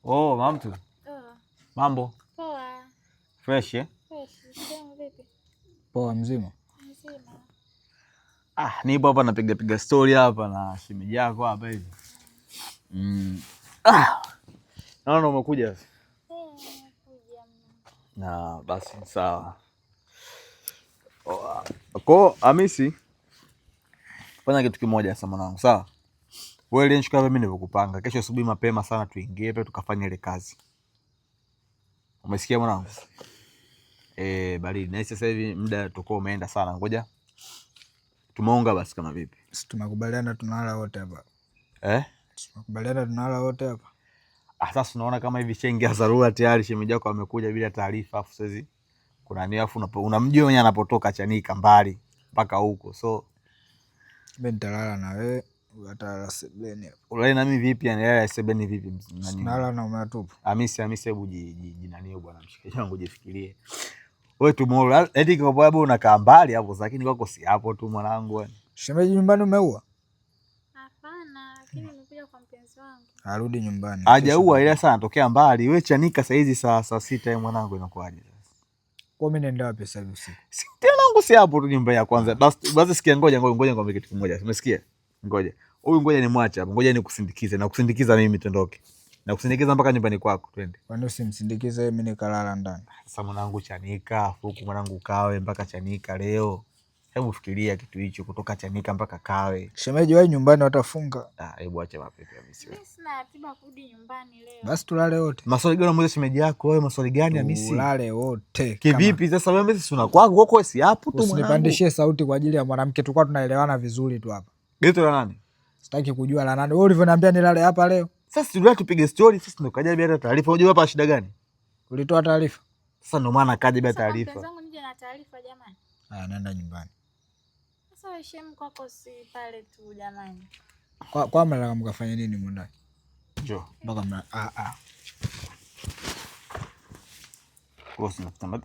Oh, mamtu. Oh, Mambo. poa. Fresh eh? Fresh. Sehemu vipi? Poa, mzima. Mzima. Ah, nipo hapa napiga piga story hapa na shemeji yako hapa hivi. Ah. Naona umekuja. Eh, nimekuja. Na basi sawa. Oh, Kwa Hamisi, fanya kitu kimoja sasa mwanangu, sawa? Wewe ile issue kama mimi nilivyokupanga, kesho asubuhi mapema sana tuingie pale tukafanye ile kazi. Umesikia mwanangu? Eh, baridi. Na sasa hivi muda tukao umeenda sana. Ngoja tumeonga basi kama vipi? Si tumekubaliana tunalala wote hapa. Eh? Tumekubaliana tunalala wote hapa. Ah, sasa unaona kama hivi shengi dharura tayari shemeji yako amekuja bila taarifa, afu sasa kuna nini, afu unamjua mwenye anapotoka Chanika mbali mpaka huko. So Mimi nitalala na wewe, atalala sebuleni hapa. ulale na mimi vipi? Yani yeye sebeni vipi? Nani? Nalala na umeatupu. Hamisi, Hamisi, hebu ji nani bwana, mshikaji wangu jifikirie. Wewe tomorrow eti kwa sababu unakaa mbali hapo, lakini kwako si hapo tu mwanangu. Yani. Shemeji nyumbani umeua? Hapana, lakini nimekuja kwa mpenzi wangu. Arudi nyumbani. Hajaua ila sana anatokea mbali. Wewe Chanika saa hizi saa 6 wewe mwanangu inakuaje sasa? Kwa mimi naenda wapi sasa hivi usiku? Si tena wangu si hapo tu nyumba ya kwanza. Basi basi sikia, ngoja ngoja ngoja nikwambie kitu kimoja. Umesikia? Ngoja. Huyu ngoja nimwache hapo. Ngoja nikusindikize na kusindikiza mimi tuondoke. Na kusindikiza mpaka nyumbani kwako twende. Kwani usimsindikize mimi nikalala ndani? Sasa mwanangu Chanika, huku mwanangu Kawe mpaka Chanika leo. Hebu fikiria kitu hicho kutoka Chanika mpaka Kawe. Shemeji wewe nyumbani watafunga. Ah, hebu acha mapepe ya misi. Mimi sina ratiba kurudi nyumbani leo. Basi tulale wote. Maswali gani unamuuliza shemeji yako wewe? Maswali gani Hamisi? Tulale wote. Kivipi sasa wewe Hamisi, si una kwako kwako si hapo tu mwanangu. Usinipandishie sauti kwa ajili ya mwanamke, tulikuwa tunaelewana vizuri tu hapa. Geto la nani? Sitaki kujua la nani. Wewe ulivyoniambia nilale hapa leo, Sasa tulikuwa tupige story, sisi ndo kaja bila taarifa. Unajua hapa shida gani? ulitoa taarifa? Sasa ndo maana kaja bila Sasa kwa mpenzi taarifa. wangu nije na taarifa jamani. Ah, naenda nyumbani. Sasa wewe shemu kwako si pale tu jamani. Kwa mnataka mkafanye nini mwandani? Njoo. Mpaka mna ah ah. Wewe usinafuta.